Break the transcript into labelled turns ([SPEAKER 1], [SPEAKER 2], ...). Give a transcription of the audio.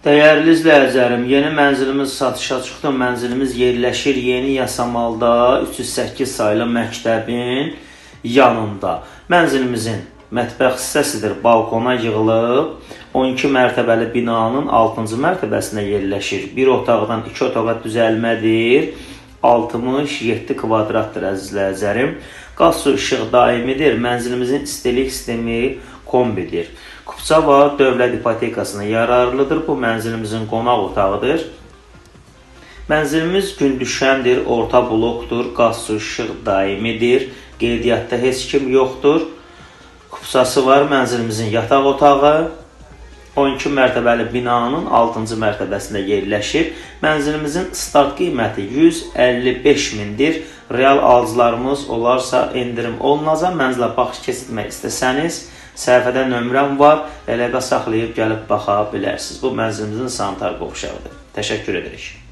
[SPEAKER 1] Dəyərli izləyicilərim, yeni mənzilimiz satışa çıxdı. Mənzilimiz yerləşir Yeni Yasamalda 308 saylı məktəbin yanında. Mənzilimizin mətbəx hissəsidir, balkona yığılıb. 12 mərtəbəli binanın 6-cı mərtəbəsində yerləşir. Bir otaqdan iki otağa düzəlmədir. 67 kvadratdır əziz izləyicilərim. Qaz, su, işıq daimidir. Mənzilimizin istilik sistemi kombidir. Kupça var, dövlət ipotekasına yararlıdır. Bu mənzilimizin qonaq otağıdır. Mənzilimiz gün düşəndir, orta blokdur, qaz, su, işıq daimidir. Qeydiyyatda heç kim yoxdur. Kupçası var mənzilimizin yataq otağı. 12 mərtəbəli binanın 6-cı mərtəbəsində yerləşir. Mənzilimizin start qiyməti 155 mindir. Real alıcılarımız olarsa endirim olunacaq. Mənzilə baxış keçirmək istəsəniz, səhifədə nömrəm var. Əlaqə saxlayıb gəlib baxa bilərsiniz. Bu mənzilimizin sanitar qovşağıdır. Təşəkkür edirik.